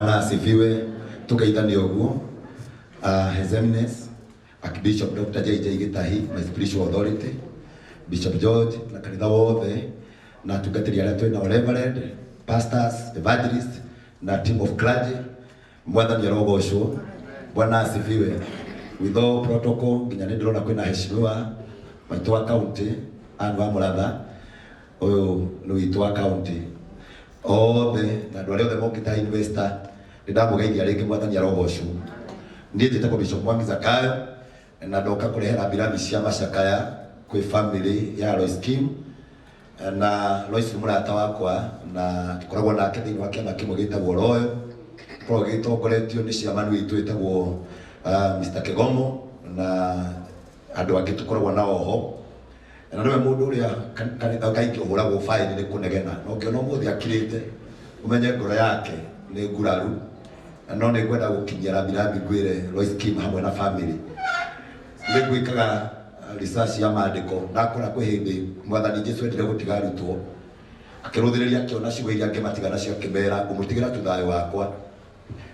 Bwana asifiwe. Tugeithanie ũguo. His Eminence Archbishop Dr. JJ Gitahi, my spiritual authority, Bishop George na kanitha wothe na atungatĩri arĩa twĩ nao, reverend, pastors, evangelists na team of clergy, Mwathani arogocwo. Bwana asifiwe. With all protocol, nginya nĩ ndĩrona kwĩna heshimiwa maitũ wa county Anne wa Mũratha, ũyũ nĩ witũ wa county othe na andũ arĩa othe mokĩte investor, nĩ ndamũgeithia rĩngĩ. Mwathani arogocwo. Niĩ njĩtagwo Bishop Mwangi Zakayo na ndoka kũrehe rambirambi cia macakaya kwĩ family ya Lois Kim. Na Lois nĩ mũrata wakwa na tũkoragwo nake thĩinĩ wa kĩama kĩmwe gĩtagwo Royal, gĩkoragwo gĩtongoretio nĩ chairman witũ wĩtagwo Mr. Kegomo na andũ angĩ tũkoragwo nao ho, na nĩwe mũndũ ũrĩa kanitha kaingĩ ũhũragwo baĩni nĩ kũnegena, na ũngĩona ũmũthĩ akirĩte, ũmenye ngoro yake nĩ nguraru. No nĩ ngwenda gũkinyia rambirambi ngwĩre Lois Kim hamwe na family, nĩ ngwĩkaga research ya maandĩko, ndakora kwĩ hĩndĩ Mwathani Jesu endire gũtiga arutwo, akĩrũthĩrĩria, akĩona ciugo iria angĩmatiga nacio, akĩmera, "Ngũmũtigĩra tu thayũ wakwa."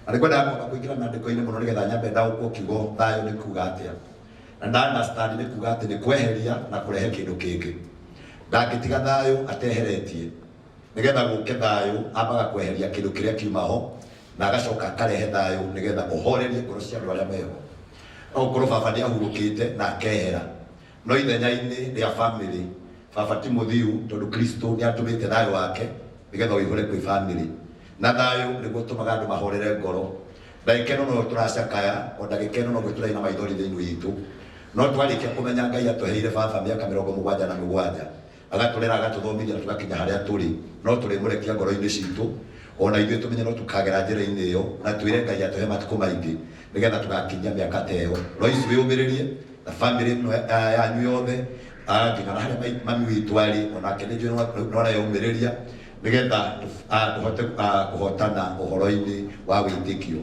Na nĩ ngwendaga kwamba kũingĩra maandĩko-inĩ mũno nĩgetha nyambe ndaũkwo kiugo thayũ nĩ kuga atĩa, na nda understand nĩ kuga atĩ nĩ kweheria na kũrehe kĩndũ kĩngĩ. Ndangĩtiga thayũ ateheretie. Nĩgetha gũke thayũ, ambaga kweheria kĩndũ kĩrĩa kiuma ho na agacoka akarehe thayũ nĩgetha ũhorerie ngoro cia andũ arĩa meho. No gũkorwo baba nĩ ahurũkĩte na akehera, no ithenya-inĩ rĩa family, baba ti mũthiu, tondũ Kristo nĩ atũmĩte thayũ wake nĩgetha ũihũre kwĩ family, na thayũ nĩguo ũtũmaga andũ mahorere ngoro. Ndagĩka ĩno no tũracakaya, o ndagĩka ĩno no tũraina maithori thĩinĩ witũ, no twarĩkia kũmenya Ngai atũheire baba mĩaka 77, agatũrera, agatũthomithia na tũgakinya harĩa tũrĩ, no tũrĩmũrekia ngoro-inĩ citũ. Ona ithuĩ tũmenye no tũkagera njĩra-inĩ ĩyo na twĩre Ngai atũhe matukũ maingĩ nĩgetha tũgakinyia mĩaka ta ĩyo. Lois, wĩyũmĩrĩrie na family ĩno yanyu yothe, nginya na harĩa mami witũ arĩ, onake nĩ njũĩ no areyũmĩrĩria nĩgetha tũhote kũhotana ũhoro-inĩ wa wĩtĩkio.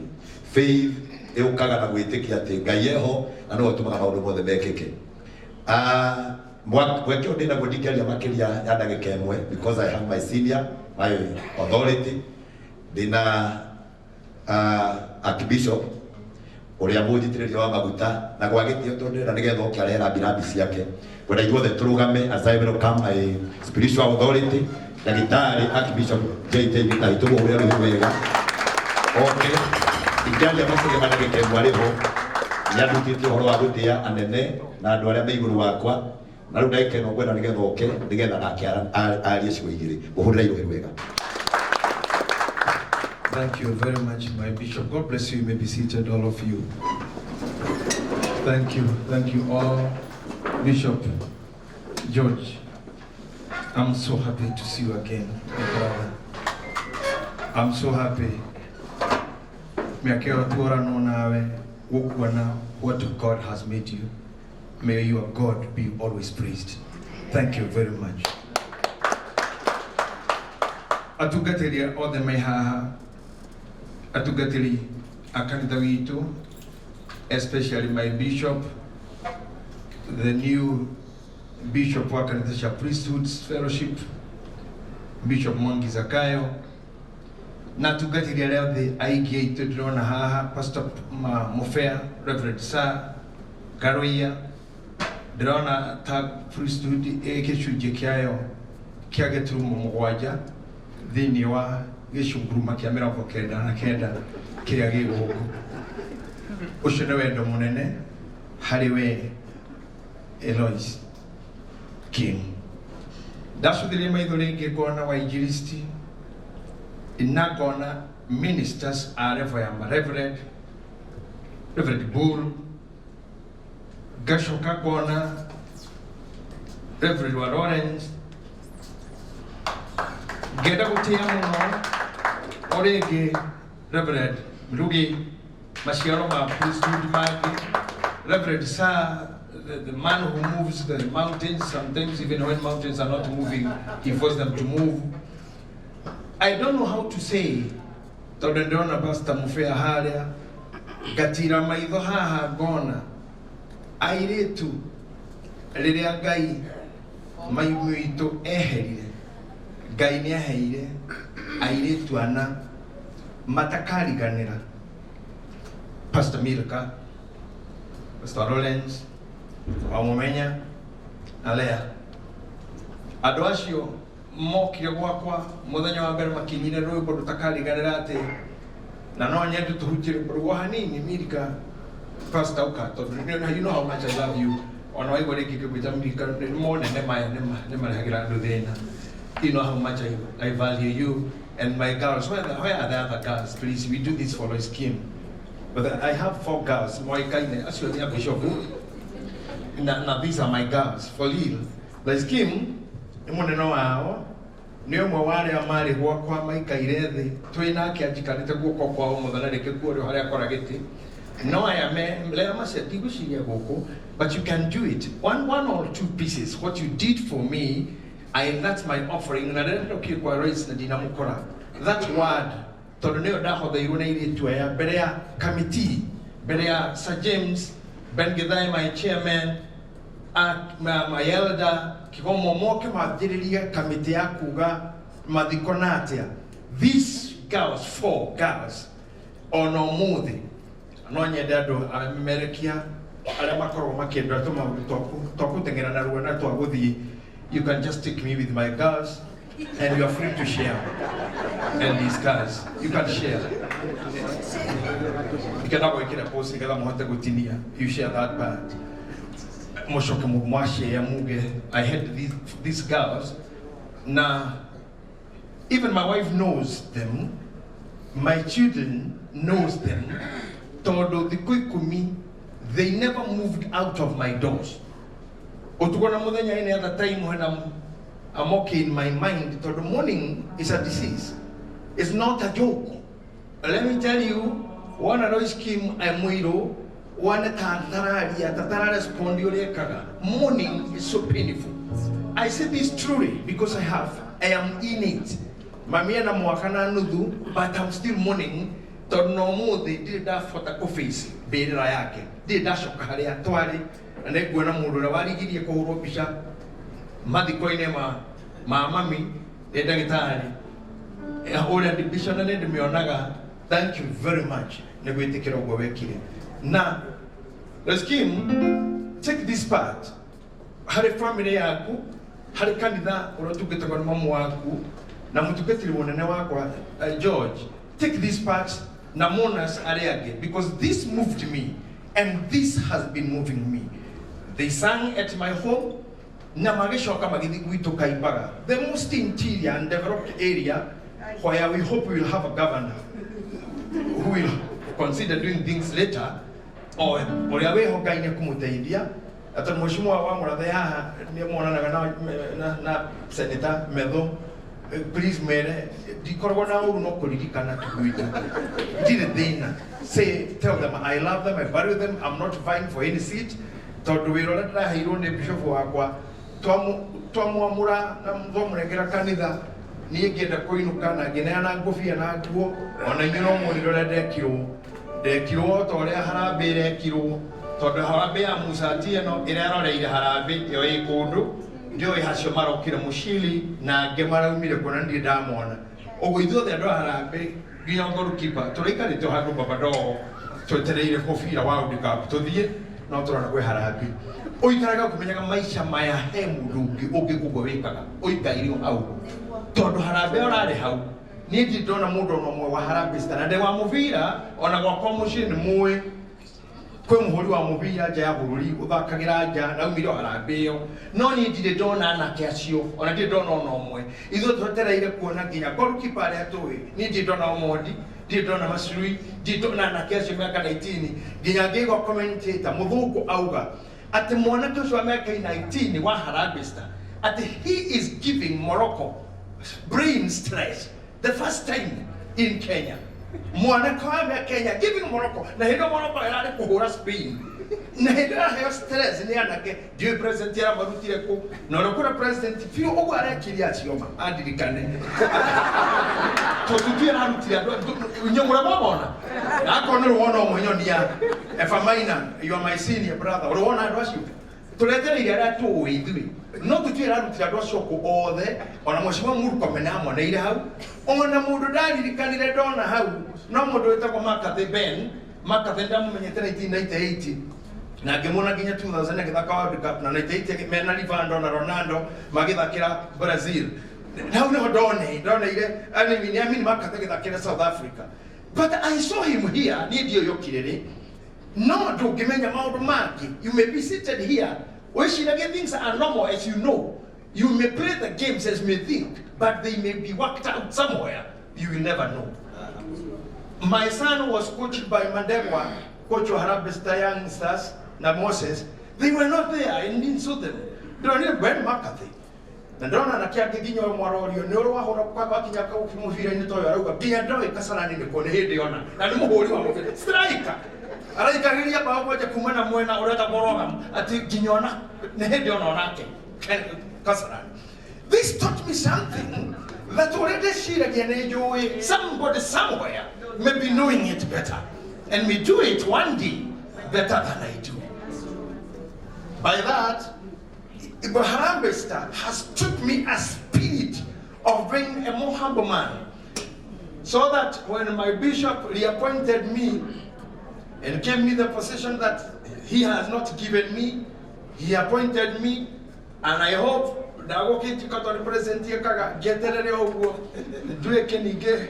Faith ĩũkaga na gwĩtĩkia atĩ Ngai eho na nĩwe ũtũmaga maũndũ mothe mekĩke. Mweke ũyũ ndĩnaguo, ndingĩaria makĩria ya ndagĩka 1 because I have my senior, my authority, ndĩna Archbishop ũrĩa mũnjitĩrĩria wa maguta na gwa gĩtĩo, tondũ ndĩrenda nĩgetha oke arehe rambirambi ciake, ngwenda ithuothe tũrũgame as I welcome my spiritual authority, ndagĩtarĩ Archbishop JJ Gĩtahi. Tũmũhũre rũhĩ wega oke. Ingĩaria makĩria ma ndagĩka 1, arĩ ho nĩ andutĩte ũhoro wa gũtĩa anene na andũ arĩa me igũrũ wakwa, na rĩu ndagĩka ĩno ngwenda nĩgetha oke nĩgetha nake arie ciugo igĩrĩ. Mũhũrĩre irũhĩ wega. Thank you very much, my bishop. God bless you. You may be seated, all of you. Thank you. Thank you all. Bishop George, I'm so happy to see you again, my brother. I'm so happy. Mĩaka ĩyo tuoranwo nawe gũkuona what God has made you. May your God be always praised. Thank you very much. Atungatĩri othe me haha, atungatĩri a kanitha witũ, especially my bishop, the new bishop wa kanitha cia Priesthoods Fellowship, Bishop Mwangi Zakayo, na atungatĩri arĩa othe aingĩ aitũ ndĩrona haha, Pastor Mufea, Reverend Sir Garoia, ndĩrona ta priesthood ĩ gĩcunjĩ kĩayo kĩa gĩturumo 7 thĩinĩ wa gĩcunguruma kĩa 99 kĩrĩa gĩ gũkũ. Ũcio nĩ wendo mũnene harĩ we Elois King. Ndacũthĩrĩria maitho rĩngĩ, ngona wainjilisti na ngona ministers a level ya ma reverend, Reverend Bull, ngacoka ngona Reverend wa Lawrence. Ngenda gũtĩa mũno o rĩngĩ Reverend Rugi, maciaro ma priesthood mangĩ, Reverend Sir, the man who moves the mountains. Sometimes even when mountains are not moving, he forces them to move. I don't know how to say, tondũ ndĩrona Pastor Mufea harĩa, ngatira maitho haha, ngona airĩtu. Rĩrĩa Ngai maimu witũ eherire, Ngai nĩ aheire airĩtu ana. Matakariganĩra. Pastor Milka, Pastor Lawrence, Wamumenya na Lea. Andũ acio mokire gwakwa muthenya wa mbere makinyire rwĩmbo rũtakariganĩra atĩ na no nyende tũhunjie rwĩmbo rũu hanini. Milka, Pastor, uka tondũ you know how much I love you. Ona waigua rĩngĩ ngĩgwĩta Milka nĩ monene maya nĩ marehagĩra andũ thĩna. You know how much I value you and my girls. Where are the other girls? Please, we do this for Lois Kim. But I have four girls. Moikaine, acio nĩ a bishop. Na these are my girls, for real. Lois Kim, nĩ mũnene wao, nĩ ũmwe wa arĩa marĩ gwakwa maikaire thĩ twĩ nake anjikarĩte guoko kwa ũmotho na rĩngĩ kuo harĩa akora gĩtĩ. No aya me lea macia ndigwĩciria gũkũ, but you can do it. One or two pieces, what you did for me, that's my offering. Na rĩrĩa ndokire kwa Lois na ndinamũkora. That word, tondũ nĩyo ndahotheirwo na airĩtu aya mbere ya committee, mbere ya Sir James Ben Githae, my chairman, my elder Kigomo, moke manjĩrĩrie kamĩtĩ ya kuga mathiko na atĩa. These girls, four girls, ona ũmũthĩ no nyende andũ amemerekia arĩa makoragwo makĩenda tũmaũndũ twa gũteng'era narua na twa gũthiĩ. You can just take me with my girls and you are free to share and discuss. You can share. Ikenda gwĩkĩra post nĩgetha mũhote gũtinia. You share that part. Mũcoke mwashare muge I had these girls. Na even my wife knows them, my children knows them, tondũ thikũ 10 they never moved out of my doors. Ũtukũ na mũthenya, any other time when I'm okay in my mind, tondũ mourning is a disease. It's not a joke. Let me tell you, wona Lois Kim mũirũ, wone ta tararia, ta tararespond ũrĩa ekaga. Mourning is so painful. I say this truly because I am in it. Mami ena mwaka na nuthu, but I'm still mourning, tondũ na ũmũthĩ ndirĩ ndabota kũ-face mbĩrĩra yake, ndirĩ ndacoka harĩa twarĩ, na nĩnguona mũndũ ũrĩa warigirie kũhũrwo mbica mathiko-inĩ ma mami nĩ ndagĩtarĩ ũrĩa mbica na nĩ ndĩmĩonaga. Thank you very much nĩ gwĩtĩkĩra ũguo wekire. Na Lois Kim, take this part harĩ family yaku, harĩ kanitha ũrĩa ũtungatagwo nĩ mamu waku na mũtungatĩri mũnene wakwa, George. Take this part na mourners arĩa angĩ, because this moved me and this has been moving me. They sang at my home na magĩcoka magĩthiĩ gwitũ Kaimbaga, the most interior and developed area where we hope we will have a governor who will consider doing things later, or ũrĩa wĩho Ngai nĩ kũmũteithia atĩ mheshimiwa wa Mũrathe haha nĩ monanaga na Senator Metho. Please mere ndikoragwo na ũru no kũririkana tu gwitũ ndirĩ thĩna. Say, tell them I love them, I value them. I'm not vying for any seat, tondũ wĩra ũrĩa ndĩraheirwo nĩ bishop wakwa twamwamũra na twamũnengera kanitha, niĩ ngĩenda kũinũka na ngĩneana ngũbia na nguo. Ona inyuĩ no muonire ũrĩa ndekirwo ta ũrĩa harambĩ ĩrekirwo, tondũ harambĩ ya Musati ĩno ĩreroreire harambĩ ĩyo ĩ kũndũ ndiũĩ hacio marokire Mucili na angĩ maraumire kuona ndirĩ ndamona. Ũguo ithuothe andũ a harambĩ nginya goalkeeper tũraikarĩte o handũ Baba twetereire mũbira wa World Cup tũthiĩ no tũrona kwĩ harambĩ. Ũikaraga ũkĩmenyaga maica maya he mũndũ ũngĩ ũngĩ ũguo wĩkaga ũikaire o hau, tondũ harambĩ ũrarĩ hau. Niĩ ndirĩ ndona mũndũ ona ũmwe wa Harambee Stars na ndĩ wa mũbira. Ona gwakwa mũciĩ nĩ mũĩ kwĩ mũhũri wa mũbira nja ya bũrũri ũthakagĩra nja na aumire o harambĩ ĩyo, no niĩ ndirĩ ndona anake acio, ona ndirĩ ndona ona ũmwe. Ithuĩ twetereire kuona nginya goalkeeper arĩa tũĩ. Niĩ ndirĩ ndona Omondi, ndirĩ ndona Macurui, ndirĩ ndona anake acio mĩaka 19, nginya ngĩigua commentator mũthũngũ auga atĩ mwanake ũcio wa mĩaka 19 wa Harambee Stars atĩ he is giving Morocco brain stress the first time in Kenya. Mwanake wa mĩaka Kenya giving Morocco, na hĩndĩ ĩyo Morocco ĩrarĩ kũhũra Spain, na hĩndĩ ĩyo araheo stress nĩ anake. Ndiũĩ president aramarutire kũ, na ũrĩa kũrĩa president biũ ũguo arekirie acio ma andirikane tondũ ndiũĩ ararutire andũ inyuĩ mũrĩa mwamona. Na akorwo nĩ wona ũmwe nyonia Eva Maina, you are my senior brother, ũrĩ wona andũ acio. Tũretereire arĩa tũĩ ithuĩ no tũtiũĩ ararutire andũ acio kũ othe. Ona Mheshimiwa Murkomen amoneire hau, ona mũndũ ndaririkanire ndona hau no mũndũ wĩtagwo McCarthy, Ben McCarthy, ndamũmenyete 1998 na ngĩmuona nginya 2000 agĩthaka World Cup na 98 mena Rivaldo na Ronaldo magĩthakĩra Brazil. Hau nĩho ndone ndoneire amini McCarthy agĩthakĩra South Africa, but I saw him here. Niĩ ndiũĩ yokire rĩ, no ndũngĩmenya maũndũ mangĩ. You may be seated here wĩciragie things are normal as you know. You may play the games as you may think, but they may be worked out somewhere you will never know. My son was coached by Mandegwa, coach wa Harambee Star Young Stars, na Moses. They were not there. I didn't saw them. Ndĩronire Ben McCarthy na ndĩrona anake angĩ nginya ũyũ mwarorio nĩ ũrĩ wahũra wakinya mũbira-inĩ ta ũyũ arauga nginya ndoĩ Kasarani nĩkuo nĩ hĩndĩ ona na nĩ mũhũri wa mũbira, striker, araikagĩria bao kwanja kuma na mwena ũretagwo Rogam atĩ nginya ona nĩ hĩndĩ ona onake Kasarani. This taught me something, that ũrĩa ndĩciragia nĩ njũĩ, somebody somewhere may be knowing it better and may do it one day better than I do. By that, the Harambee Star has taught me a spirit of being a more humble man. So that when my bishop reappointed me and gave me the position that he has not given me, he appointed me, and I hope ndagũkĩte tondũ president ekaga ngeterere ũguo nduĩke ningĩ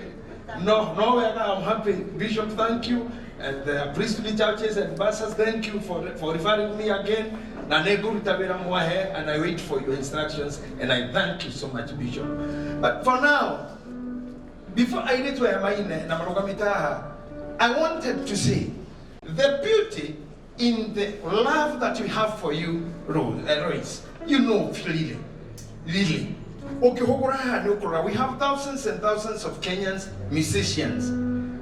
no wega. I'm happy. Bishop, thank you, and the priestly churches and pastors, thank you for referring me again. Na nĩ ngũruta wĩra mwahe, and I wait for your instructions, and I thank you so much, Bishop. But for now, before airĩtu aya maine na marũgamĩte haha, I wanted to say the beauty in the love that we have for you, Royce. You know, really, really. Ũkĩhũgũra haha nĩ ũkũrora, we have thousands and thousands of Kenyans, musicians.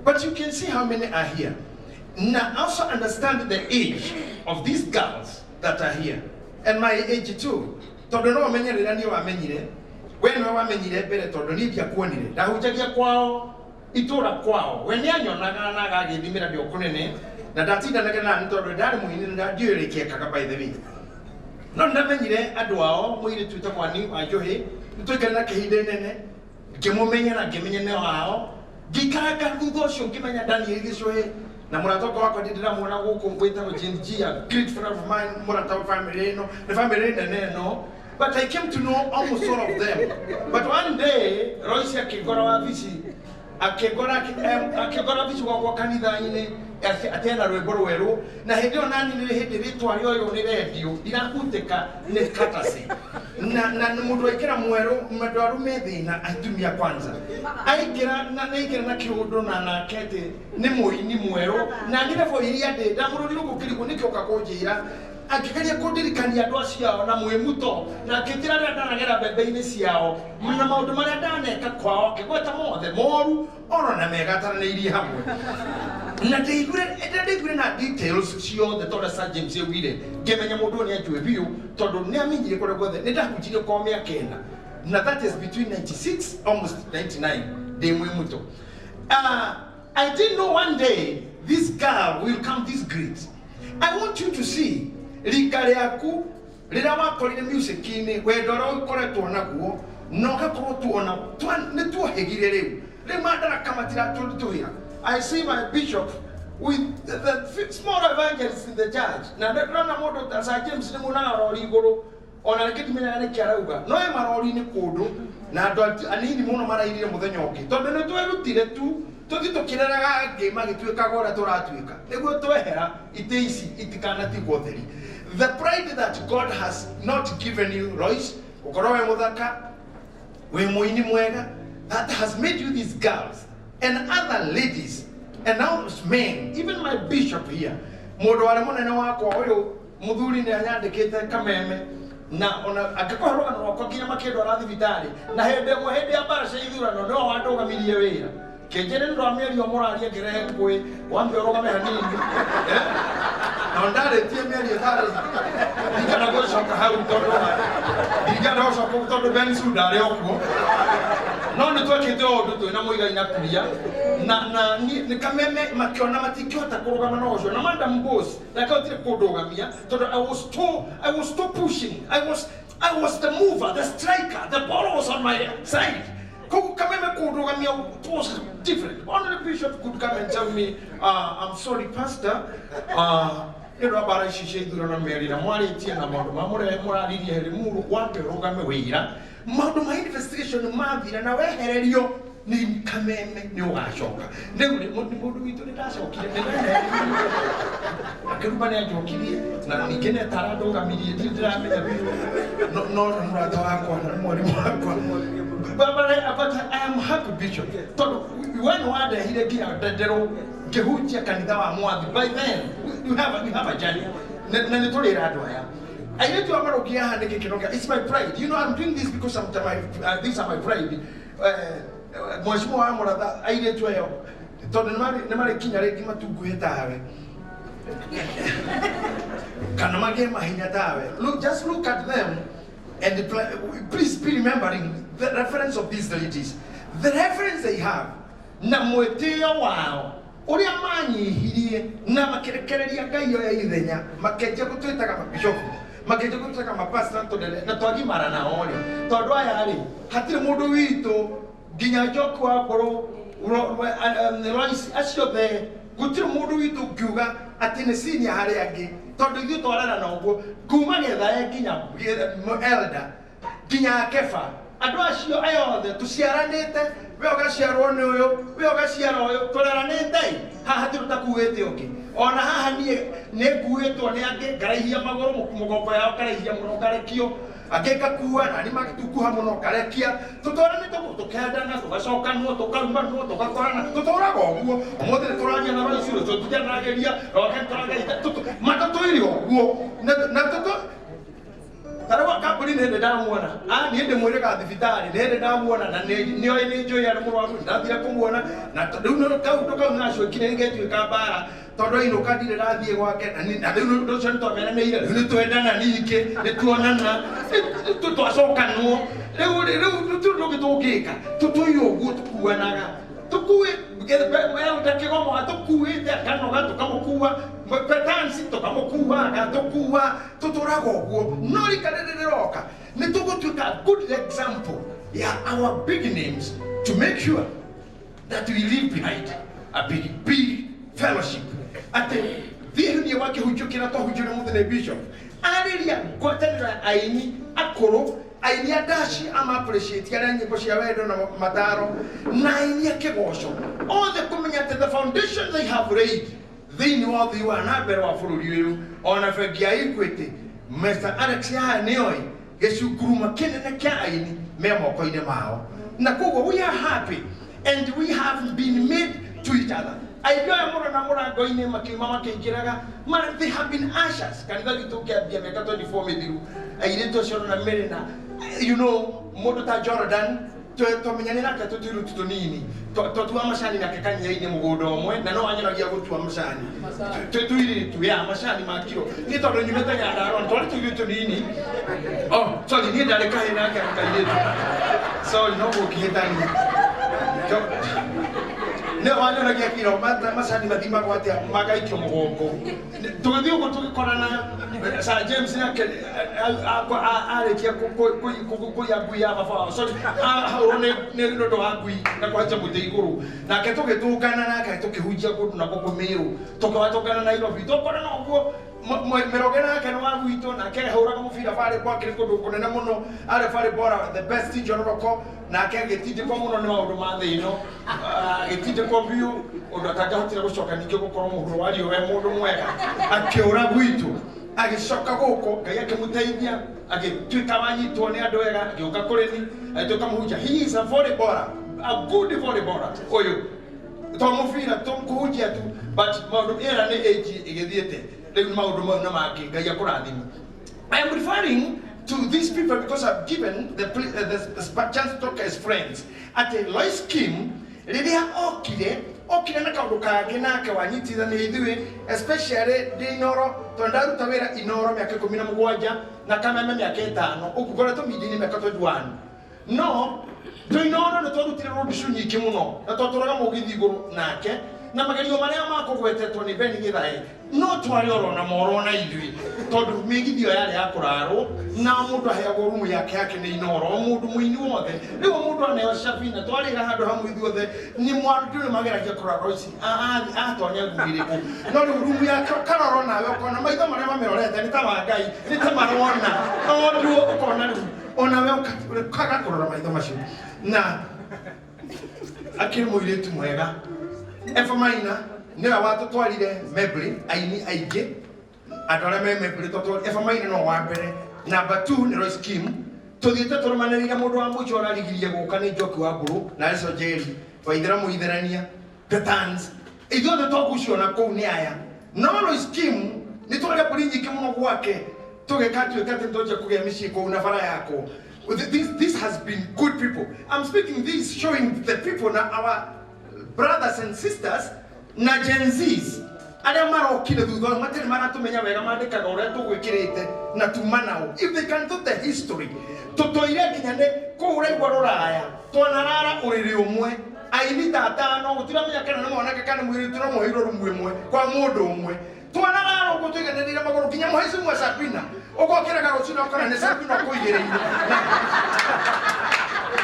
But you can see how many are here. Now also understand the age of these girls that are here. And my age too. Tondũ no ũmenye rĩrĩa niĩ wamenyire, we nĩwe wamenyire mbere tondũ niĩ ndiakuonire. Ndahunjagia kwao itũra kwao, we nĩ anyonaga na agagĩthimĩra ndĩ o kũnene na ndatindanagĩra nani tondũ ndarĩ mũini na ndiũĩ rĩkĩekaga, by the way. No nĩndamenyire andũ ao, mũirĩtu wĩtagwo Ani wa Njohĩ, nĩtwaikarire nake ihinda inene, ngĩmũmenya na ngĩmenya nĩ wao. Ngĩikaranga thutha ũcio ngĩmenya Daniel Gĩcũhĩ na mũrata wakwa wakwa ndĩramuona gũkũ wĩtagwo Jane G, a great friend of mine, mũrata wa family ĩno, nĩ family nene ĩno. But I came to know almost all of them. But one day Royce akĩngora wabici, akĩngora wabici gwakwa kanitha-inĩ atĩ ena rwĩmbo rwerũ, na hĩndĩ ĩyo nani nĩ hĩndĩ rĩtwa rĩa ũyũ nĩ rendio ndirahutĩka nĩ katasi na nĩ mũndũ aikĩra mwerũ mũndũ arume thĩna atumia kwanza aikĩra na naikĩra na kĩũndũ na nake atĩ nĩ mũini mwerũ na nĩ level iria ndĩ ndamũrũrirwo gũkĩrigwo nĩkĩo ũka kũnjĩra akĩgeria kũndirikania andũ acio ao na mwĩmuto na akĩnjĩra rĩrĩa ndanagera mbembe-inĩ ciao na maũndũ marĩa ndaneka kwao, akĩgweta mothe moru oro na mega ataranĩirie hamwe, na ndaiguire na details ciothe tondũ Sir James augire ngĩmenya mũndũ ũyũ nĩ anjũĩ biũ tondũ nĩ amenyire kũrĩa guothe nĩ ndahunjirie kwao mĩaka 4, na that is between 96 almost 99 ndĩ mwĩmuto. I didn't know one day this girl will come this great. I want you to see rika rĩaku rĩrĩa wakorire music-inĩ, wendo ũrĩa ũkoretwo naguo na ũgakorwo tuona nĩ tuohĩgire rĩu rĩu madaraka matiratũritũhĩra. I see my bishop with the small evangelist in the church, na ndĩrona mũndũ ta Sir James nĩ muonaga rori igũrũ ona rĩngĩ ndimenyaga nĩkĩ arauga no ĩ marori-inĩ kũndũ na andũ anini mũno marairire mũthenya ũngĩ tondũ nĩ twerutire tu tũthiĩ tũkĩreraga angĩ magĩtuĩkaga ũrĩa tũratuĩka nĩguo twehera itĩ ici itikanatigwo theri. The pride that God has not given you, Royce, ũkorwo wĩ mũthaka, wĩ mũini mwega, that has made you these girls and other ladies and now men, even my bishop here, mũndũ warĩ mũnene wakwa ũyũ mũthuri nĩ anyandĩkĩte kameme na ona angĩkorwo rũgano rwakwa nginya makĩndwara thibitarĩ na hĩndĩ ĩmwe hĩndĩ ya mbara cia ithurano nĩwe wandũgamirie wĩra kĩnjĩre nĩ ndwa mĩario mũraria ngĩrehe ngũĩ wambe ũrũgame hanini. Eh? Na ndarĩtie mĩario ĩtarĩ ndingĩenda gũcoka hau tondũ ndingĩenda gũcoka tondũ Bensu ndarĩ o kuo. No nĩ twekĩte o ũndũ twĩna Mũigai na Kuria na nĩ Kameme makĩona matingĩhota kũrũgama na ũcio na Madam Boss ndakĩhotire kũndũgamia tondũ I was too pushing. I was the mover, the striker. The ball was on my side. Koguo Kameme kũndũgamia, it was different. Only the bishop could come and tell me, "I'm sorry, pastor, nĩ ũndũ wa mbara ici cia ithurano mĩario na mwarĩtie na maũndũ ma mũraririe Limuru, wambe ũrũgame wĩira maũndũ ma investigation mathira na wehererio nĩ Kameme nĩ ũgacoka." Rĩu nĩ mũndũ witũ nĩ ndacokire, nĩ ndahererio, akĩruma nĩ anjokirie na ningĩ nĩ atarandũgamirie, ndirĩ ndĩramenya biũ, no nĩ mũrata wakwa na nĩ mwarimũ wakwa. But I am happy, Bishop, tondũ we nĩ wandehire nginya Ndenderũ ngĩhunjia kanitha wa Mwathi. By then you have a journey na nĩ tũrĩra andũ aya airĩtu a marũngi haha nĩ gĩkeno kĩa. It's my pride. I'm doing this because these are my pride. Mheshimiwa wa Mũratha, airĩtu ayo tondũ nĩ marĩ kinya rĩngĩ matunguhe tawe kana magĩe mahinya tawe. Look, just look at them and please be remembering the reference of these ladies, the reference they have na mwĩtĩo wao ũrĩa manyihirie na makĩrekereria Ngai oya ithenya, makĩanjia gũtwĩtaga mabishopu, makĩanjia gũtwĩtaga mapasta tũnene na twagimara nao rĩ, tondũ aya rĩ hatirĩ mũndũ witũ nginya Njoku wa Mbũrũ, Lois, acio othe gũtirĩ mũndũ witũ ngiuga atĩ nĩ senior harĩ angĩ, tondũ ithuĩ twarerana ũguo kuma gethae nginya elder nginya Kefa, andũ acio aya othe tũciaranĩte, we ũgaciarwo nĩ ũyũ, we ũgaciara ũyũ, tũreranĩte haha hatirĩ ũtakuĩte ũngĩ. Ona haha niĩ nĩ nguĩtwo nĩ angĩ ngaraihia magũrũ, mũgongo yao ngaraihia mũno ngarekio, angĩ ngakua na nĩ magĩtunguha mũno ngarekia. Tũtwaranĩte ũguo, tũkendana, tũgacokanwo, tũkarumanwo, tũgakorana, tũtũraga ũguo. Ũmũthĩ nĩ tũraria na Royce, rũciũ tũtianageria roke nĩtũrageria matatũire ũguo na tũtũ tarĩu kambuni nĩ hĩndĩ ndamuona. Ah, niĩ ndĩmwĩrĩga thibitarĩ nĩ hĩndĩ ndamuona na nĩoĩ nĩ njũĩ arĩ mũrwaru, ndathire kũmuona na rĩu kaũndũ kau nĩgacokire gĩgĩtuĩka mbara tondũ ainũka ndirĩ ndathiĩ gwake na rĩu ũndũ ũcio nĩtwamenanĩire, rĩu nĩtwendana, ningĩ nĩtuonana, twacokanwo, rĩu tũtirĩ ũndũ ũngĩ tũngĩka, tũtũire ũguo tũkuanaga, tũkuĩ kĩgomo tũkuĩte akanoga tũkamũkua, petansi tũkamũkua, agatũkua, tũtũraga ũguo. No rika rĩrĩ rĩroka nĩ tũgũtuĩka good example ya our big names to make sure that we leave behind a big, big fellowship. Atĩ thĩinĩ wa kĩhunjio kĩrĩa twahunjio nĩ mũthĩ nĩ bishop arĩria ngwatanĩro ya aini akũrũ, aini a ndaci ama appreciate arĩa nyĩmbo cia wendo na mataro na aini a kĩgoco othe, kũmenya atĩ the foundation they have laid thĩinĩ wa ũthii wa na mbere wa bũrũri ũyũ, ona bengi ya Equity, Mr. Alex haha nĩoĩ gĩcunguruma kĩnene kĩa aini me moko-inĩ mao, na koguo we are happy and we have been made to each other. Aingĩ aya mũrona mũrango-inĩ makiuma makĩingĩraga, they have been ushers kanitha witũ ũkĩambia mĩaka 24 mĩthiru. Airĩtu acio na mĩrĩ na mũndũ ta Jordan twamenyanĩ nake tũtuirutu tũnini, twatua macani nake kanitha-inĩ mũgũnda ũmwe, na no anyonagia gũtua macani twĩ tũirĩtu ya macani ma kiro. Niĩ tondũ nyumĩte Nyandarũa twarĩ tũirĩtu tũnini. Oh, sorry, niĩ ndarĩ kahĩ nake arĩ kairĩtu, sorry, no gũkĩhĩtania nĩ wanyonagia kiro macani mathimagwo atĩa magaikio mũgongo. Tũgĩthiĩ ũguo tũgĩkorana Sir James nake arĩkia kũiya ngui ya baba wao, sorry, ahũrwo nĩ ũndũ wa ngui na kũhaica mũtĩ igũrũ, nake tũgĩtũngana nake tũkĩhunjia kũndũ na gũkũ Mĩrũ, tũkĩwatũngana Nairobi, tũkorana ũguo. Mĩroge nake nĩ wa gwitũ, nake ahũraga mũbira barĩ gwakĩrĩ kũndũ kũnene mũno, arĩ barĩ bora the best njororoko, nake agĩtindĩkwo mũno nĩ maũndũ ma thĩ ĩno. Ah, agĩtindĩkwo biũ ũndũ atangĩahotire gũcoka ningĩ gũkorwo mũhuro wa riũa e mũndũ mwega, akĩũra gwitũ agĩcoka gũkũ, Ngai akĩmũteithia agĩtuĩka wanyitwo nĩ andũ ega, agĩũka kũrĩ ni agĩtuĩka mũhunjia. He is a volleyballer, a good volleyballer ũyũ, to mũbira to kũhunjia tu, but maũndũ ĩra nĩ age ĩgĩthiĩte rĩu nĩ maũndũ mau na mangĩ. Ngai akũrathime. I am referring to these people because I've given the chance to talk as friends. Atĩ Lois Kim rĩrĩa okire Okire na kaũndũ kangĩ nake wanyitithania ithuĩ, especially ndĩ Inoro, tondũ ndaruta wĩra Inoro mĩaka 17 na Kameme mĩaka 5, ũguo ngoretwo media-inĩ mĩaka 21. No twĩ Inoro nĩ twarutire road show nyingĩ mũno na twatũraga mũgithi igũrũ nake, na magerio marĩa makũgwetetwo nĩ Ben Githae no twarĩ oro na moro na ithuĩ, tondũ mĩgithi ĩyo yarĩ ya kũrarwo na mũndũ aheagwo rumu yake yake nĩ Inoro, o mũndũ mũini wothe. Rĩu mũndũ aneo Shabina twarĩra handũ hamwe ithuothe, nĩ mwandu nĩ mageragia kũrora Royce atonya rumu ĩrĩkũ, no rĩu rumu yake ũkarora nawe ũkona maitho marĩa mamĩrorete nĩ ta ma Ngai, nĩ ta marona tondũ ũkona rĩu onawe ũkaga kũrora maitho macio. Na akĩrĩ mũirĩtu mwega. Eva Maina nĩwe watũtwarire Membley, aini aingĩ andũ arĩa me Membley tondũ Eva Maina no wa mbere. Number 2 nĩ Royce Kim. Tũthiĩte tũrũmanĩrĩire, mũndũ wa mũico ũrarigirie gũka nĩ Njoki wa Mbũrũ na Aco Njeri Waithera Mũitherania the Tans. Ithuothe twagucio na kũu nĩ aya, no Royce Kim nĩ twarĩa mbũri nyingĩ mũno gwake, tũgĩkatuĩka atĩ nĩtwanjia kũgĩa mĩciĩ kũu na bara yakwo. This has been good people. I'm speaking this showing the people na our brothers and sisters na Gen Zs arĩa marokire thutha ũyũ matirĩ maratũmenya wega, mandĩkaga ũrĩa tũgwĩkĩrĩte na tuma nao. If they can do the history, tũtũire nginya nĩ kũu ũraigua rũraya, twanarara ũrĩrĩ ũmwe aini ta atano, gũtiramenya kana nĩ mwanake kana mũirĩtu, no mũheirwo rumu ĩmwe kwa mũndũ ũmwe. Twanarara ũguo tũiganĩrĩire magũrũ nginya mũhaici mwa Sabina, ũgokĩraga rũcinĩ ũkona nĩ Sabina ũkũigĩrĩire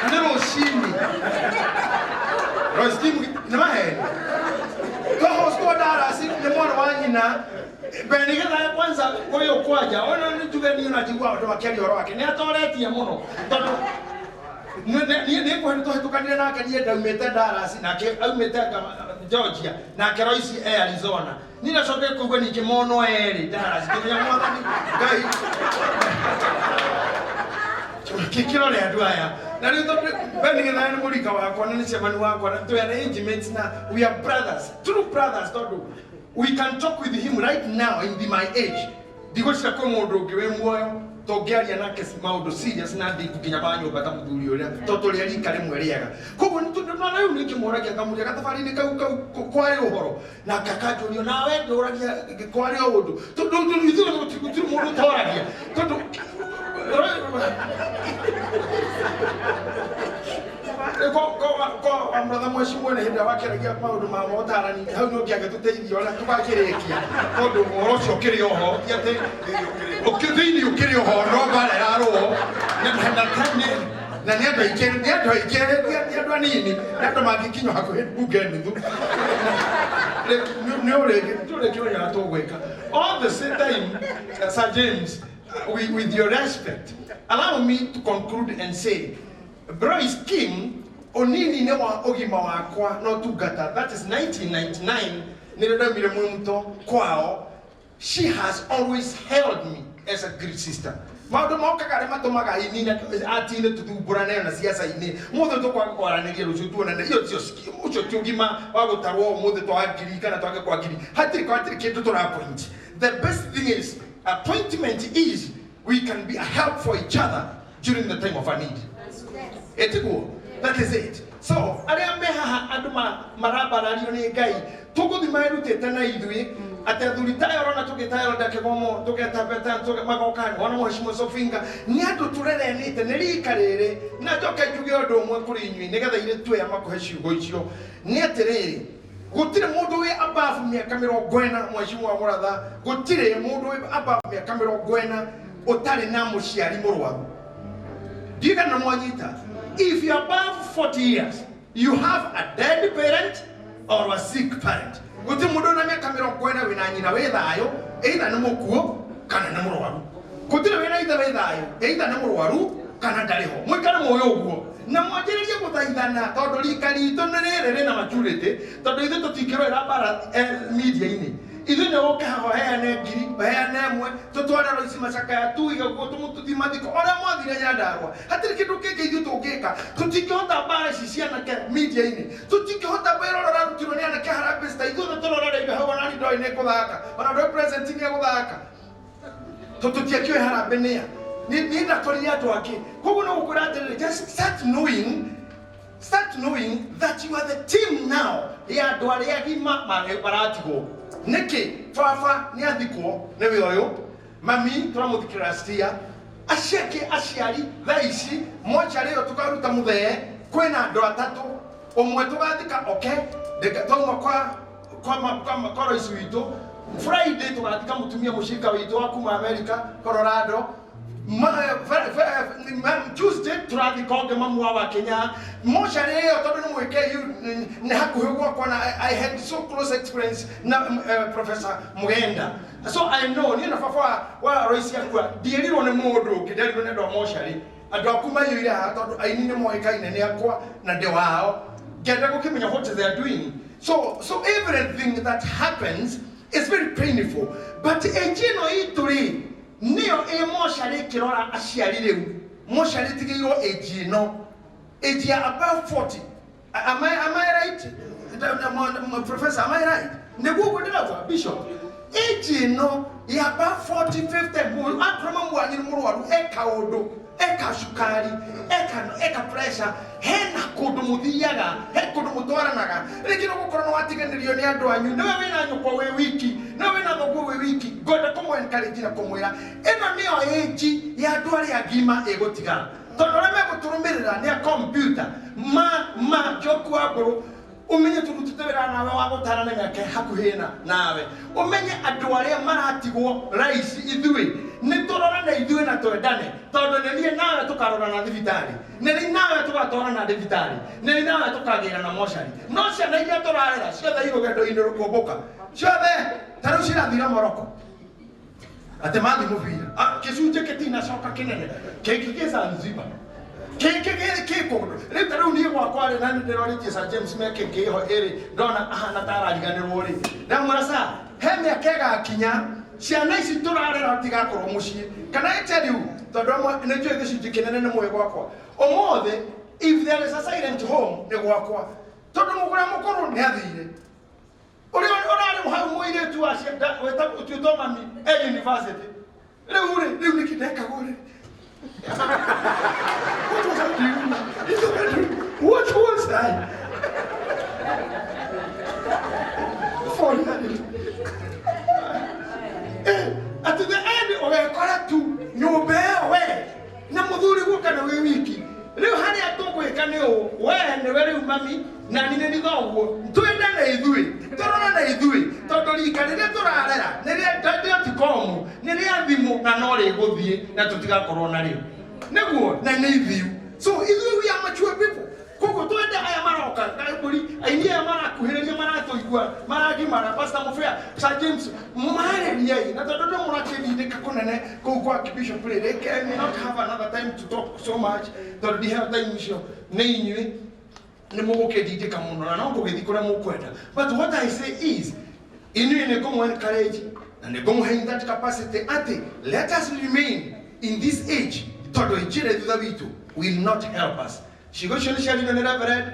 na nĩ rũcinĩ. Royce Kim nĩ maheni twahostwo Dallas nĩ mwana wa nyina Ben Githae kwanza ũyũ kwanja ona nĩ njuge niĩ ona njigua andũ makĩaria ũhoro wake nĩ atoretie mũno, tondũ niĩ nĩ kũhĩtũ tũhĩtũkanire nake, niĩ ndaumĩte Dallas nake aumĩte Georgia, nake Royce e Arizona. Niĩ ndacokire kũigua ningĩ mono erĩ Dallas, ngĩmenya mwathani Ngai kĩkĩrore andũ aya. Na rĩu tondũ Ben Githae nĩ mũrika wakwa na nĩ cemani wakwa na twĩ arrangements na we are brothers, true brothers, tondũ we can talk with him right now in the my age. Ndigwĩciria kwĩ mũndũ ũngĩ wĩ muoyo tũngĩaria nake maũndũ serious na deep nginya ma nyũmba ta mũthuri ũrĩa, tondũ tũrĩ a rika rĩmwe rĩega. Koguo na rĩu nĩngĩmũragia ngamũria gathabarĩ-inĩ kau kau kwarĩ ũhoro, nake akanjũria nawe ndũragia kwarĩ o ũndũ, tondũ ithuĩ gũtirĩ mũndũ ũtoragia, tondũ ko wa mũratha mweci mwene hĩndĩ ĩrĩa wakĩaragia maũndũ ma motarani hau nĩ ũngĩagĩtũteithia ũrĩa tũgakĩrĩkia, tondũ ũhoro ũcio ũkĩrĩ oho, ti atĩ thĩinĩ ũkĩrĩ oho, no mbara ĩrarũo na nĩ andũ aingĩ, nĩ andũ aingĩ, ti andũ anini, nĩ andũ mangĩkinywo hakuhĩ mbunge nuthu. Nĩ ũrĩkĩmenya ũrĩa tũgwĩka. All the same time, Sir James, with your respect, allow me to conclude and say Royce Kim ũnini-inĩ wa ũgima wakwa na ũtungata, that is 1999 nĩrĩo ndaumire Mwĩmuto kwao, she has always held me as a great sister. Maũndũ mokaga arĩa matũmaga aini na atine tũthumbũrane na ciaca-inĩ, mũthĩ tũkwaga kwaranĩria, rũciũ tuonane, iyo tio ũcio ti ũgima wa gũtarwo. Ũmũthĩ twaga ngiri kana twage kwa ngiri, hatirĩ hatirĩ kĩndũ tũra point. The best thing is appointment is we can be a help for each other during the time of a need. Etiguo, that is it. So arĩa me haha andũ marambarario nĩ Ngai, tũgũthiĩ merutĩte na ithuĩ atĩ athuri tayo ũrona tũgĩtayo ndakĩgomo tũgetambeta magoka wona mheshimiwa Sofinga nĩ andũ tũrerenĩte nĩ rika rĩrĩ. Na njoke njuge ũndũ ũmwe kũrĩ inyuĩ nĩgetha irĩtu aya makũhe ciugo icio, nĩ atĩrĩrĩ, gũtirĩ mũndũ wĩ above mĩaka 40, mheshimiwa mũratha, gũtirĩ mũndũ wĩ above mĩaka 40 ũtarĩ na mũciari mũrwaru. Ndiũĩ kana mwanyita. If you are above 40 years, you have a dead parent or a sick parent. Gũtirĩ mũndũ wĩna mĩaka 40 wĩna nyina wĩ thayũ, either nĩ mũkuũ kana nĩ mũrwaru. Gũtirĩ wĩna ithe wĩ thayũ, either nĩ mũrwaru kana ndarĩ ho. Mũikare mũĩ ũguo na mwanjĩrĩrie gũthaithana, tondũ rika ritũ nĩ rĩrĩ rĩna maturity, tondũ ithuĩ tũtingĩrũĩra mbara media-inĩ. Ithuĩ nĩ ũke haha ũheane ngiri, ũheane ĩmwe, tũtware Royce macakaya, tuige ũguo tũmũtũthi mathiko ũrĩa mwathire Nyandarũa. Hatirĩ kĩndũ kĩngĩ ithuĩ tũngĩka. Tũtingĩhota mbara ici cia anake media-inĩ, tũtingĩhota wĩra ũrĩa ũrarutirwo nĩ anake Harambee Stars. Ithuothe tũrorereire hau, ona niĩ ndoĩ nĩ ngũthaka, ona ndoĩ present nĩ egũthaka, tondũ tũtiakĩũĩ harambee nĩa. Niĩ ndakorire andũ angĩ. Koguo no gũkwĩra atĩrĩrĩ, just start knowing. Start knowing that you are the team now ya andũ arĩa agima maratigwo. Nĩkĩ baba nĩ athikwo nĩwe ũyũ, mami tũramũthikĩra last year, acio angĩ aciari thaa ici mocarĩ ĩyo tũkaruta mũthee kwĩna andũ atatũ, ũmwe tũgathika oke twauma kwa Royce witũ. Friday tũgathika mũtumia mũcinga witũ wa kuma America, Colorado. Tuesday tũrathika ũngĩ mamu wa Kenya mocarĩ ĩyo, tondũ nĩ mwĩke nĩ hakuhĩ gwakwa na I had so close experience na Professor Mugenda, so I know niĩ na baba wa Royce akua ndiĩrirwo nĩ mũndũ ũngĩ, nderirwo nĩ andũ a mocarĩ, andũ aku maiyũire haha tondũ aini nĩ moĩkaine nĩ akwa na ndĩ wao, ngenda gũkĩmenya what they are doing. So everything that happens is very painful, but age ĩno itũ rĩ nĩyo ĩ mocarĩ ĩkĩrora aciari. Rĩu mocarĩ tigĩirwo age ĩno, age ya above 40. Am I right, Professor? Am I right? Nĩguo ũguo ndĩrauga, Bishop, age ĩno ya above 40, 50, akorwo mamu wanyu nĩ mũrwaru, eka ũndũ, eka cukari, eka pressure, hena kũndũ mũthiaga, he kũndũ mũtwaranaga. Rĩngĩ no gũkorwo nĩ watiganĩrio nĩ andũ anyu, nĩwe wĩna nyũkwa wĩ wiki, nĩwe wĩna thoguo wĩ wiki. Ngwenda kũmũ encourage na kũmwĩra ĩno nĩyo age ya andũ arĩa agima ĩgũtigara, tondũ arĩa megũtũrũmĩrĩra nĩ a computer ma Njoku wa Ngũrũ. Umenye turutite wĩra nawe wa gũtarana mĩaka hakuhĩ na nawe, umenye andũ arĩa maratigwo raici ithuĩ nĩ tũrorane ithuĩ na twendane, tondũ nĩ niĩ nawe tũkarorana thibitarĩ, nĩ niĩ nawe tũgatwarana thibitarĩ, nĩ niĩ nawe tũkagĩra na mocarĩ. No ciana iria tũrarera ciothe irũgendo-inĩ rũkũmbũka ciothe, ta rĩu cirathira Moroko atĩ mathi mũbira. Ah, gĩcunjĩ gĩtinacoka kĩnene kĩngĩ kĩ Zanzibar, kĩngĩ kĩ kũndũ. Rĩu ta rĩu niĩ gwakwa rĩ, na nĩ ndĩrorĩtie Sir James meke kĩho ĩrĩ, ndona ahana ta arariganĩrwo rĩ, ndamwĩra sa he mĩaka ĩgakinya ciana ici tũrarera tigakorwo mũciĩ. Kana I tell you, tondũ amwe nĩ njũĩ gĩcunjĩ kĩnene nĩ mũĩ gwakwa ũmũthĩ, if there is a silent home nĩ gwakwa, tondũ mũgũrĩa mũkũrũ nĩ athire, ũrĩa ũrarĩ hau mũirĩtu wa wĩtagwo ũtuĩtwo mami e university rĩu rĩ, rĩu nĩkĩ ndekagwo rĩ? What was I doing in the bedroom? What was I? For at the end ũgekora tu nyũmba ĩyo we na mũthuri guoka nĩ wĩ wiki. Rĩu harĩa tũgwĩka nĩ ũũ, we nĩwe rĩu mami na niĩ nĩ thoguo, twendane ithuĩ, tũrorane ithuĩ, tondũ rika rĩrĩa tũrarera nĩ rĩa rĩa tikomu, nĩ rĩa thimũ, na no rĩgũthiĩ na tũtigakorwo narĩo nĩguo na nĩ ithiu. So ithuĩ we are mature people, koguo twende aya maroka mbũri aini aya marakuhĩrĩria maratũigua maragimara. Pastor Mubea, Sir James, marĩriei, na tondũ ndũ mũrakĩndindĩka kũnene kũu kwa Bishop rĩ, rĩngĩ I may not have another time to talk so much, tondũ ndiheo time icio nĩ inyuĩ nĩ mũgũkĩndindĩka mũno na no ngũgĩthiĩ kũrĩa mũkwenda. But what I say is, inyuĩ nĩ ngũmũ encourage na nĩ ngũmũhe in that capacity atĩ let us remain in this age, tondũ ĩnjĩra thutha witũ will not help us. Ciugo icio nĩ ciaririo nĩ Reverend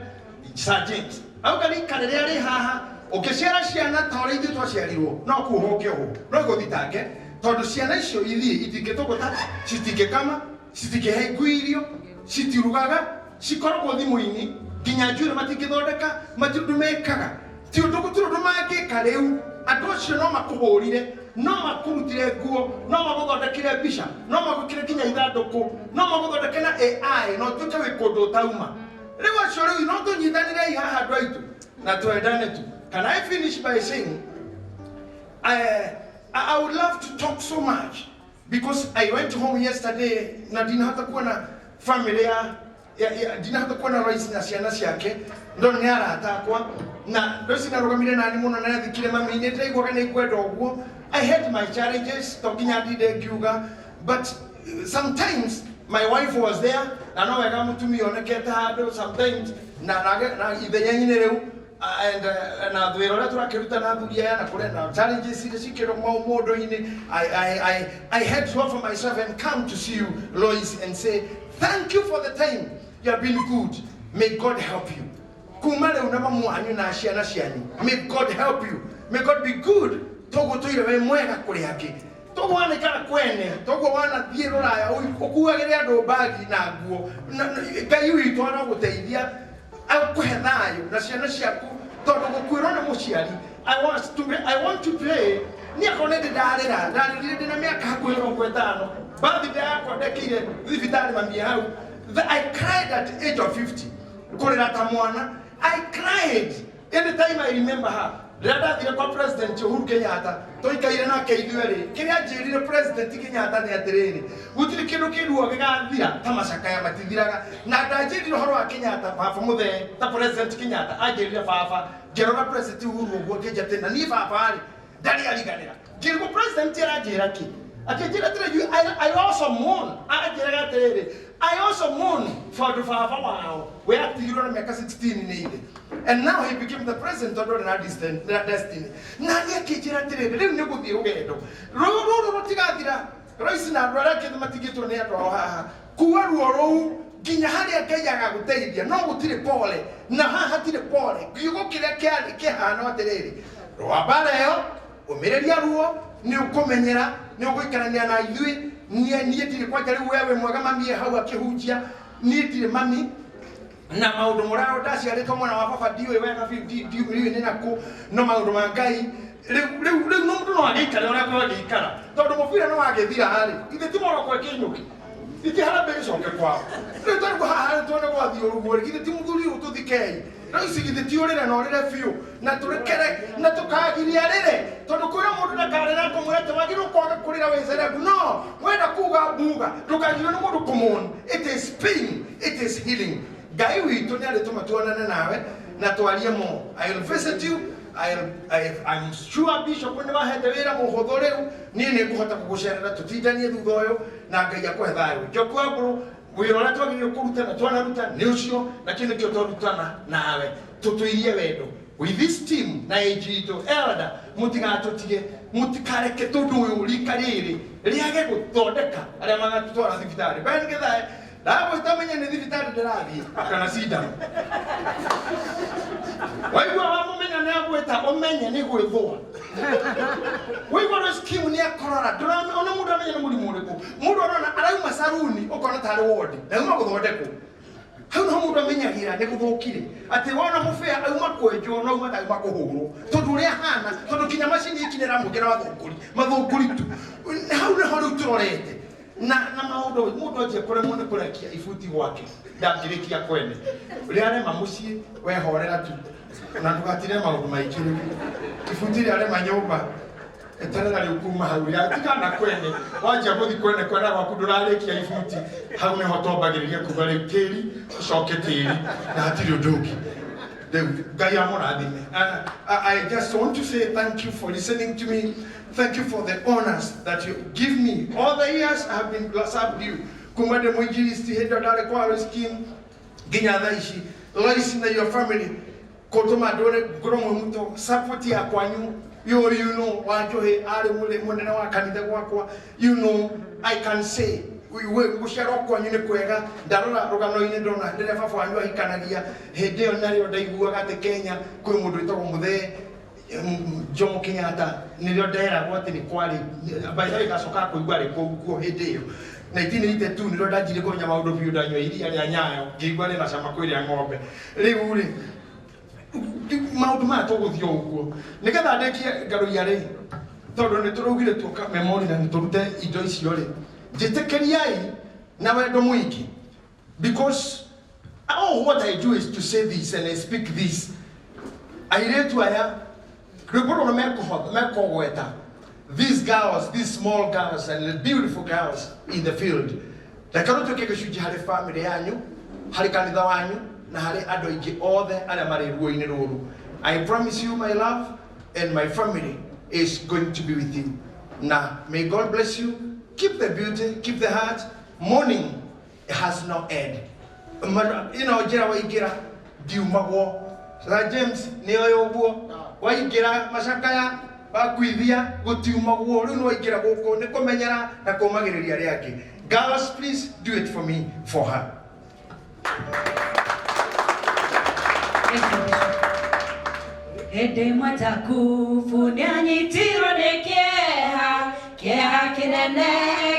Sir James, auga rika rĩrĩa rĩ haha ũngĩciara ciana ta ũrĩa ithuĩ twaciarirwo, no kuohwo ũkĩohwo, no gũthitange, tondũ ciana icio ithiĩ itingĩtũgũta, citingĩkama, citingĩhe ngui irio, citirugaga, cikoragwo thimũ-inĩ, nginya njuĩrĩ matingĩthondeka, matirĩ ũndũ mekaga, ti ũndũ, gũtirĩ ũndũ mangĩka. Rĩu andũ acio no makũhũrire, no makũrutire nguo, no magũthondekire mbica, no magwĩkĩre nginya ithandũkũ, no magũthondeke na AI na ũtuĩke wĩ kũndũ ũtauma. Rĩu acio rĩu no tũnyitanĩrei haha andũ aitũ na twendane tu. Can I finish by saying I would love to talk so much because I went home yesterday na ndinahota kuona family ya ndinahota kuona Royce na ciana ciake, ndo nĩ arata akwa na Royce narũgamire nani mũno na athikire mami, nĩ ndĩraiguaga nĩ ngwenda ũguo. I had my challenges, to nginya ndinde ngiuga, but sometimes my wife was there, na no wega mũtumia onekete handũ sometimes na ithenya-inĩ rĩu and na wĩra ũrĩa tũrakĩruta na athuri aya na kũrĩa na challenges iria cikĩrwo mũndũ-inĩ, I had to offer myself and come to see you, Lois, and say thank you for the time you have been good. May God help you kuma rĩu na mamu wanyu na ciana cianyu. May God help you, may God be good. Toguo tũire wĩ mwega kũrĩ angĩ, toguo wanaikara kwene, toguo wanathiĩ rũraya ũkuagĩre andũ mbagi na nguo. Ngai witũ arogũteithia. Akũhe thayũ na ciana ciaku tondũ gũkuĩrwo nĩ mũciari. I want to pray. Niĩ akorwo nĩ ndĩ ndarĩra, ndarĩrire ndĩna mĩaka hakuhĩ 50. Birthday yakwa ndekĩire thibitarĩ mami hau. I cried at the age of 50. Kũrĩra ta mwana. I cried anytime I remember her. Rĩrĩa ndathire kwa President Uhuru Kenyatta, tũikaire nake ithuerĩ, kĩrĩa anjĩrire President Kenyatta nĩ atĩrĩrĩ, gũtirĩ kĩndũ kĩruo gĩgathira ta macakaya matithiraga. Na ndanjĩrire ũhoro wa Kenyatta, baba mũthee, ta President Kenyatta, anjĩrire baba, ngĩrora President Uhuru ũguo ngĩnja atĩ na niĩ baba rĩ, ndarĩ ariganĩra. Ngĩrigwo President aranjĩra kĩ? Akĩnjĩra atĩrĩ, I also mourn. Anjĩraga atĩrĩrĩ, I also mourn for the baba wao, we atigirwo na mĩaka 16 nĩ ithe. And now he became the president tondũ arĩ na destiny. Na niĩ akĩnjĩra atĩrĩrĩ, rĩu nĩ gũthiĩ rũgendo. Rũu rũrũ rũtigathira. Roici na andũ arĩa angĩ matigĩtwo nĩ andũ ao haha. Kuua ruo rũu nginya harĩa Ngai agagũteithia, no gũtirĩ pole. Na haha hatirĩ pole. Kiugo kĩrĩa kĩarĩ kĩhana atĩrĩrĩ, rwamba reo, ũmĩrĩria ruo, nĩ ũkũmenyera, nĩ ũgũikarania na ithuĩ. Niĩ ndirĩ kwanja rĩu we wĩ mwega mami e hau akĩhunjia, niĩ ndirĩ mami. Na maũndũ mũraro ndaciarĩtwo mwana wa baba ndiũĩ wega biũ, ndiũĩ nĩ nakũ, no maũndũ ma Ngai rĩu rĩu rĩu no mũndũ no agĩikare ũrĩa kwagĩikara, tondũ mũbira no wagĩthira rĩ, ithe ti moroko ĩkĩnyũki ikĩharambĩ gĩcoke kwao. Rĩu tarĩu haha rĩ tuone gwathiĩ ũguo rĩ, githĩ ti mũthuri ũyũ tũthikei rĩu ici, githĩ ti ũrĩre na ũrĩre biũ na tũrekere na tũkagiria rĩre, tondũ kwĩra mũndũ ndakarĩra kũmwĩra atĩ wagĩrĩirwo kwaga kũrĩra wĩ cerebu, no wenda kuga mbuga ndũkagirio nĩ mũndũ kũmũn. It is pain, it is healing. Ngai witũ nĩ arĩtũma tuonane nawe na twarie mo. I will visit you. I'm sure Bishop nĩ wahete wĩra mũhũthũ rĩu, niĩ nĩ ngũhota gũgũcerera tũtindanie thutha ũyũ na Ngai akũhe thayũ. Njoku wa Mbũrũ, wĩra ũrĩa twagĩrĩirwo kũruta na twanaruta nĩ ũcio, na kĩu nĩkĩo twarutana nawe tũtũirie wendo with this team na age itũ. Elder, mũtigatũtige, mũtikareke tũndũ ũyũ rika rĩrĩ rĩage gũthondeka arĩa magatũtwara thibitarĩ. Ben Githae ndagwĩta menye nĩ thibitarĩ ndĩrathiĩ kana cindano. Waigua wamũmenya nĩ agwĩta ũmenye nĩ gwĩthũa. Waigua rĩ scheme nĩ akorora, ndũramenya ona mũndũ amenye nĩ mũrimũ ũrĩkũ. Mũndũ arona arauma saruni ũkona tarĩ wodi na auma gũthondekwo. Hau niho mũndũ amenyagĩra nĩ gũthũkire, atĩ wona mũbĩa auma kwenjwo no auma ta auma kũhũrwo, tondũ ũrĩa ahana, tondũ kinya macini ikinya ĩramwĩkĩra mathũngũri mathũngũri tu. Hau niho rĩu tũrorete na maũndũ mũndũ anjia kũremwo nĩ kũrekia ibuti gwake, ndangĩrĩkia kwene rĩarema mũciĩ wehorera tu na ndũgatire maũndũ maingĩ. Rĩu ibuti rĩarema nyũmba eterera rĩu kuma hau rĩatigana kwene, wanjia gũthi kwene kwena gwaku ndũrarĩkia ibuti, hau nĩho twambagĩrĩria kuga rĩu tĩri ũcoke tĩri na hatirĩ ũndũ ũngĩ. Rĩu Ngai amũrathime. I just want to say thank you for listening to me. Thank you for the honors that you give me. All the years I have been served you. Kuma ndĩ mũinjilisti hĩndĩ ĩyo ndarĩ kwa Lois Kim nginya thaa ici. Lois na your family kũtũma ndũre ngorwo mwĩ mũto support ya kwanyu. You know Wanjohi arĩ mũnene wa kanitha gwakwa. You know I can say gũciarwo kwanyu nĩ kwega. Ndarora rũgano-inĩ ndona rĩrĩa baba wanyu ahikanagia hĩndĩ ĩyo narĩo ndaiguaga atĩ Kenya kwĩ mũndũ wĩtagwo mũthee Jomo Kenyatta, nĩrĩo nderagwo atĩ nĩ kwarĩ. By the way, ngacoka kũigua arĩ kũu kuo hĩndĩ ĩyo 1982 nĩrĩo ndanjirie kũmenya maũndũ biũ. Ndanyua iria rĩa Nyayo ngĩigua rĩna cama kwĩ rĩa ng'ombe. Rĩu rĩ maũndũ maya tũgũthiĩ o ũguo nĩgetha ndĩkie ngaruia rĩ, tondũ nĩ tũraugire tuoka memori na nĩ tũrute indo icio rĩ, njĩtĩkĩriai na wendo mũingĩ, because all what I do is to say this and I speak this. Airĩtu aya rwĩmbo rũrũ mekũgweta, these girls, these small girls and the beautiful girls in the field, reke rũtuĩke gĩcunjĩ harĩ family yanyu, harĩ kanitha wanyu na harĩ andũ aingĩ othe arĩa marĩ ruo-inĩ rũrũ. I promise you my love and my family is going to be with you. Na may God bless you. Keep the beauty, keep the heart. Mourning has no end. Ĩno njĩra waingĩra ndiumagwo. Sir James nĩ oĩ ũguo waingĩra macakaya wakuithia gũtiumagwo. Rĩu nĩ waingĩra gũkũ nĩ kũmenyera na kũmagĩrĩria arĩa angĩ. Girls, please do it for me, for her. Thank you, Bishop. Hĩndĩ ĩmwe Jakubu nĩanyitirwo nĩ kĩeha, kĩeha kĩnene.